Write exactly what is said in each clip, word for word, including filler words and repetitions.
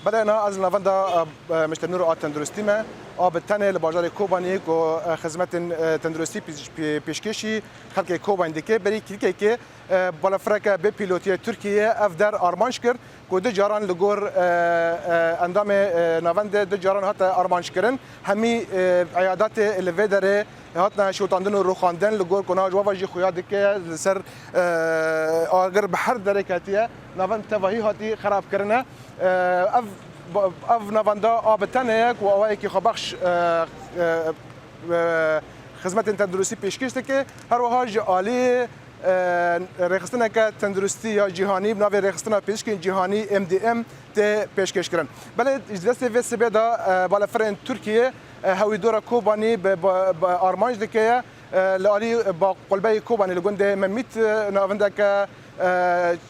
Belê, na ez li navenda, e, e, meşte nûr a tenduristî me. A bi tenê li bajarê Kobanî ku, e, xizmetên, e, tenduristî pêş-, pê-, pêşkêşî xelkê Kobanî dike. Berî kîrkekê, e, balafireke bê pîlotiyê Tirkiyê ev der armanc kir ku du caran li gor, e, e, endamê, e, navendê du caran hate armanc kirin. Hemî, e, eyadatê li vê derê hatine şotandin û rûxandin li gor ku na ji wa ve jî xuya dike li ser, e, agir bi her derê ketiye. Navend tevahî hatî xerabkirine. E, ev, ev navenda a bi tenê ye ku awayekî xwebexş, e, e, e, xizmetên tenduristî pêşkêş dike. Her wiha ji alî, e, rêxistineke tenduristî ya cîhanî, bi navê Rêxistina Pizîşkên Cîhanî, M D M, tê pêşkêşkirin. Belê ji destê vê sibê de, e, balafirên Tirkiyê, e, hewî dora Kobanî bi, bi, bi armanc dike ye. E, li alî ba qulbeyê Kobanî li gundê Memît, e, navendeke, e,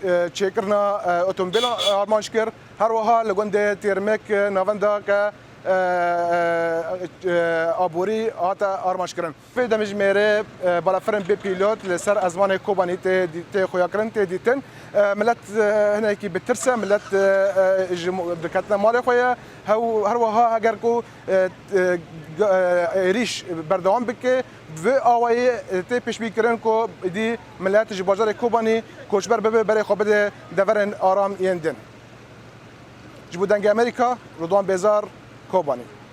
e, çêkirina, e, otomobîlan armanc kir. Her wiha li gundê Têrmek, e, navendeke, e, e, e, aborî hate armanc kirin. Vê demjimêrê, e, balafirên bê pîlot li ser ezmanê Kobanî tê dî-, tê xuyakirin, tê dîtin. E, milet, e, hinekî bi tirs e, milet, e, e, ji mo-, diketine malê xwe ye. Hew-, her wiha heger ku, e, e, g-, e, êrîş berdewam bike, bi vê awayî, e, tê pêşbîkirin ku êdî milet ji bajarê Kobanî koçber bibe, berê xwe bide deverên aram yên din. Ji bo Dengê Amerîka, Ridwan Bêzar, Kobanî.